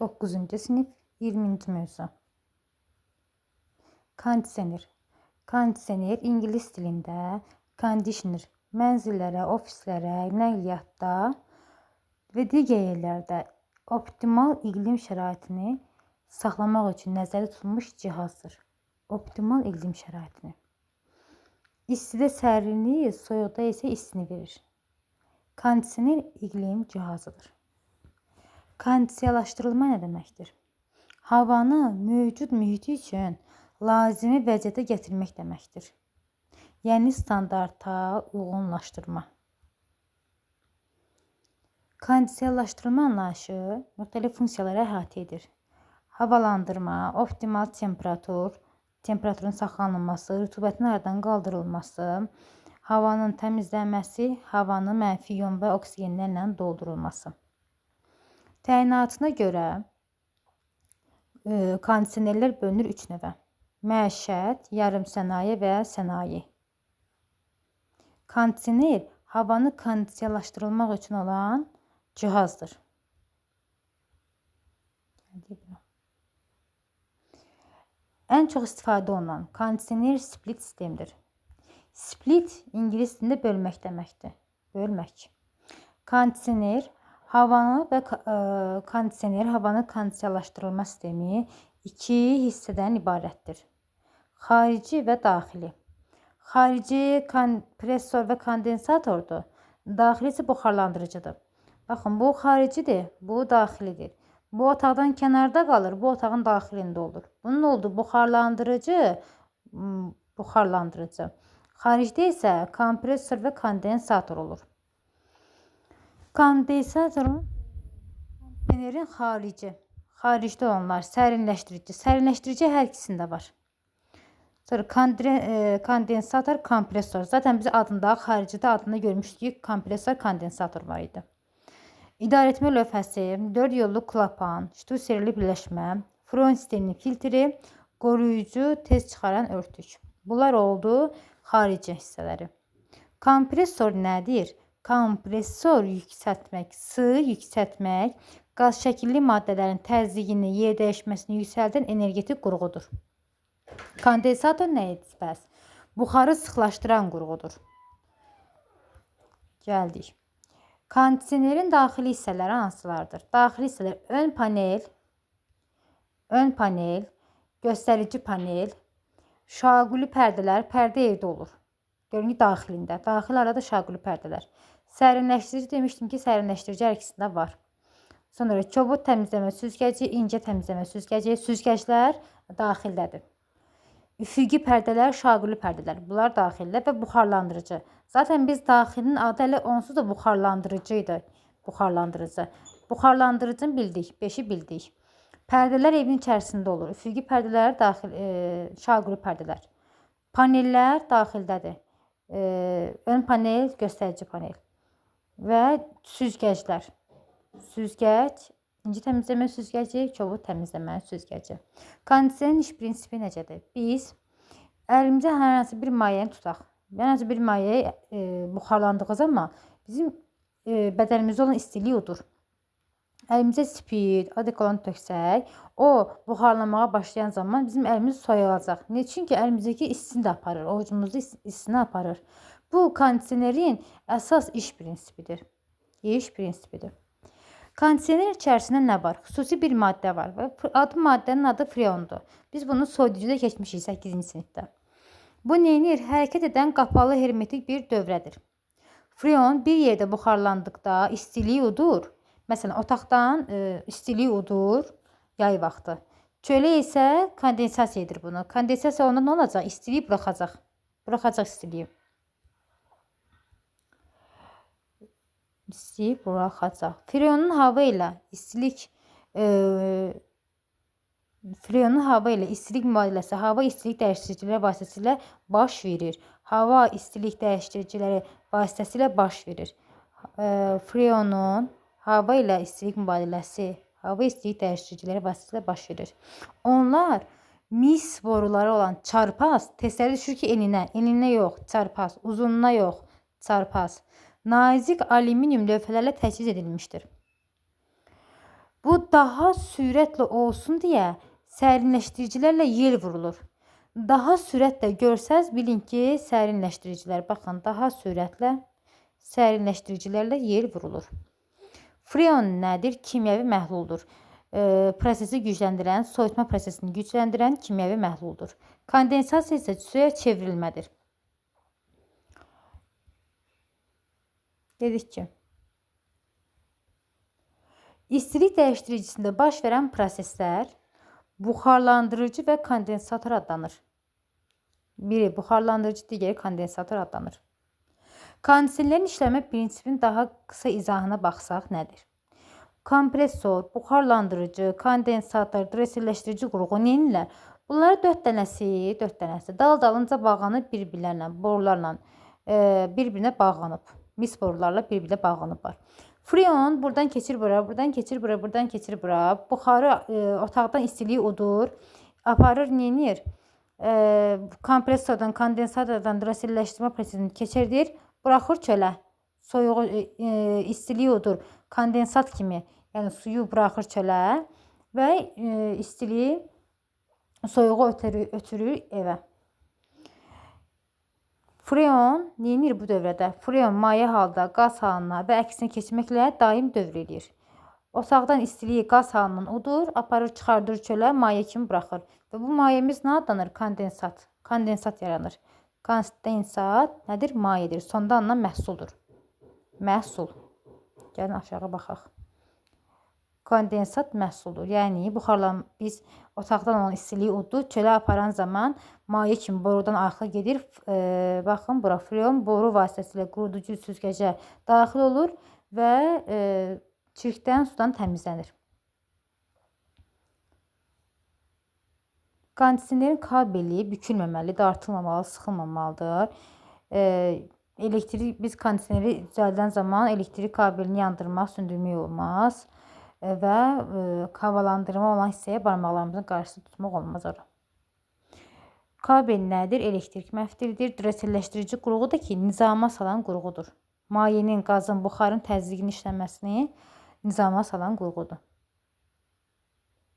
9-cu sinif 20-ci mövzu. Kondisioner. Kondisioner ingilis dilində conditioner mənzillərə, ofislərə, nəqliyyatda və digər yerlərdə optimal iqlim şəraitini saxlamaq üçün nəzərdə tutulmuş cihazdır. Optimal iqlim şəraitini. İstidə sərinliyi, soyuqda isə istini verir. Kondisioner iqlim cihazıdır. Kondisiyalaşdırılma nə deməkdir? Havanı mövcud mühiti üçün lazımi vəziyyətə gətirmək deməkdir. Yəni standarta uyğunlaşdırma. Kondisiyalaşdırma anlayışı müxtəlif funksiyaları əhatə edir. Havalandırma, optimal temperatur, temperaturun saxlanılması, rütubətin aradan qaldırılması, havanın təmizlənməsi, havanın mənfi ion və oksigenlərlə doldurulması. Təyinatına görə kondisionerlər bölünür 3 növə: məişət, yarımsənaye və sənaye. Kondisioner havanı kondisiyalaşdırılmaq üçün olan cihazdır. Ən çox istifadə olunan kondisioner split sistemdir. Split ingilis dilində bölmək deməkdir. Bölmək. Kondisioner havanı və kondisioner havanı kondisiyalaşdırılma sistemi iki hissədən ibarətdir. Xarici və daxili. Xarici kompresor və kondensatordur. Daxili isə buxarlandırıcıdır. Baxın, bu xaricidir, bu daxilidir. Bu otaqdan kənarda qalır, bu otağın daxilində olur. Bunun oldu buxarlandırıcı, buxarlandırıcı. Xaricdə isə kompresor və kondensator olur. Kondensatorun kondisionerin xarici, xaricdə olanlar sərinləşdirici. Sərinləşdirici hər ikisində var. Sonra kondensator, kompresor. Zaten biz adında, xaricidə adında görmüşdük ki, kompresor, kondensator var idi. İdarəetmə lövhəsi, 4 yollu klapan, ştuserli birləşmə, freon sisteminin filtri, qoruyucu, tez çıxaran örtük. Bunlar oldu xarici hissələri. Kompresor nədir? Kompresor yüksəltmək, sığı yüksəltmək, qaz şəkilli maddələrin təzyiqini, yer dəyişməsini yüksəldən energetik qurğudur. Kondensator nə edir bəs? Buxarı sıxlaşdıran qurğudur. Gəldik. Kondisionerin daxili hissələri hansılardır? Daxili hissələr ön panel, göstərici panel, şaquli pərdələr, pərdə evdə olur. Görün ki, daxilində. Daxil arada şaquli pərdələr. Sərinləşdirici demişdim ki, sərinləşdirici hər ikisində var. Sonra kobud təmizləmə süzgəci, incə təmizləmə süzgəci, süzgəclər daxildədir. Üfüqi pərdələr, şaquli pərdələr. Bunlar daxildə və buxarlandırıcı. Zaten biz daxilinin adı hələ onsuz da buxarlandırıcı idi. Buxarlandırıcı. Buxarlandırıcını bildik, 5-i bildik. Pərdələr evin içərisində olur. Üfüqi pərdələr daxil, şaquli pərdələr. Panellər daxildədir. Ön panel, göstərici panel və süzgəclər. Süzgəc, incə təmizləmə süzgəci, kobud təmizləmə süzgəci. Kondisionerin iş prinsipi necədir? Biz əlimizə hər hansı bir mayeni tutaq. Hər hansı bir maye buxarlandığı zaman bizim bədənimizdə olan istilik odur. Əlimizə spirt, adekolon töksək, o buxarlanmağa başlayan zaman bizim əlimiz soyulacaq. Niyə? Çünki əlimizdəki istini də aparır, ovucumuzda istini aparır. Bu kondisionerin əsas iş prinsipidir. İş prinsipidir. Kondisioner içərisində nə var? Xüsusi bir maddə var və adı maddənin adı freondur. Biz bunu soyuducuda keçmişik 8-ci sinifdə. Bu neyinir? Hərəkət edən qapalı hermetik bir dövrədir. Freon bir yerdə buxarlandıqda istiliyi udur. Məsələn, otaqdan istiliyi udur yay vaxtı. Çölə isə kondensasiya edir bunu. Kondensasiya olanda nə olacaq? İstiliyi buraxacaq. Buraxacaq istiliyi. İstiliyi buraxacaq. Freonun hava ilə istilik freonun hava ilə istilik mübadiləsi hava istilik dəyişdiriciləri vasitəsilə baş verir. Hava istilik dəyişdiriciləri vasitəsilə baş verir. Freonun hava ilə istilik mübadiləsi hava istilik dəyişdiriciləri vasitəsilə baş verir. Onlar mis boruları olan çarpaz testləri düşür ki, eninə, eninə yox, çarpaz, uzununa yox, çarpaz. Nazik alüminium lövhələrlə təchiz edilmişdir. Bu Bu daha sürətlə olsun deyə sərinləşdiricilərlə yel vurulur. Daha sürətlə görsəz, bilin ki, sərinləşdiricilər. Baxın, daha sürətlə sərinləşdiricilərlə yel vurulur. Freon nədir? Kimyəvi məhluldur. Prosesi gücləndirən, soyutma prosesini gücləndirən kimyəvi məhluldur. Kondensasiya isə suya çevrilmədir. Dedik ki, istilik dəyişdiricisində baş verən proseslər buxarlandırıcı və kondensator adlanır. Biri buxarlandırıcı, digəri kondensator adlanır. Kondisionerin işləmə prinsipinin daha qısa izahına baxsaq nədir? Kompresor, buxarlandırıcı, kondensator, dresselləşdirici qurğu neynirlər? Bunları 4 dənəsi dal-dalınca bağlanıb bir-birlərlə, borularla bir-birinə bağlanıb. Mis borularla bir-birinə bağlanıblar. Freon buradan keçir bura, buradan keçir bura, buradan keçir bura. Buxarı otaqdan istiliyi udur, aparır, neynir? Kompresordan, kondensatordan dresselləşdirmə prosesini keçirdir, buraxır çölə. Soyuğu, istiliyi udur, kondensat kimi, yəni suyu buraxır çölə və istiliyi, soyuğu ötürür evə. Freon neynir bu dövrədə? Freon maye halda qaz halına və əksinə keçməklə daim dövr eləyir. Otaqdan istiliyi qaz halından udur, aparır, çıxardır çölə, maye kimi buraxır. Və bu mayemiz nə adlanır? Kondensat. Kondensat yaranır. Kondensat nədir? Mayedir. Sonda alınan məhsuldur. Məhsul. Gəlin aşağı baxaq. Kondensat məhsuldur. Yəni buxarlan biz otaqdan olan istiliyi udu, çölə aparan zaman maye kimi borudan arxa gedir. Baxın bura freon boru vasitəsilə quruducu süzgəcə daxil olur və çirkdən, sudan təmizlənir. Kondisionerin kabeli bükülməməli, dartılmamalı, sıxılmamalıdır. Elektrik, biz kondisioneri düzəldən zaman elektrik kabelini yandırmaq, söndürmək olmaz və havalandırma olan hissəyə barmaqlarımızın qarşısında tutmaq olmaz ora. Kabel nədir? Elektrik məftildir. Dresselləşdirici qurğu da ki, nizama salan qurğudur. Mayenin, qazın, buxarın təzyiqinin işləməsini nizama salan qurğudur.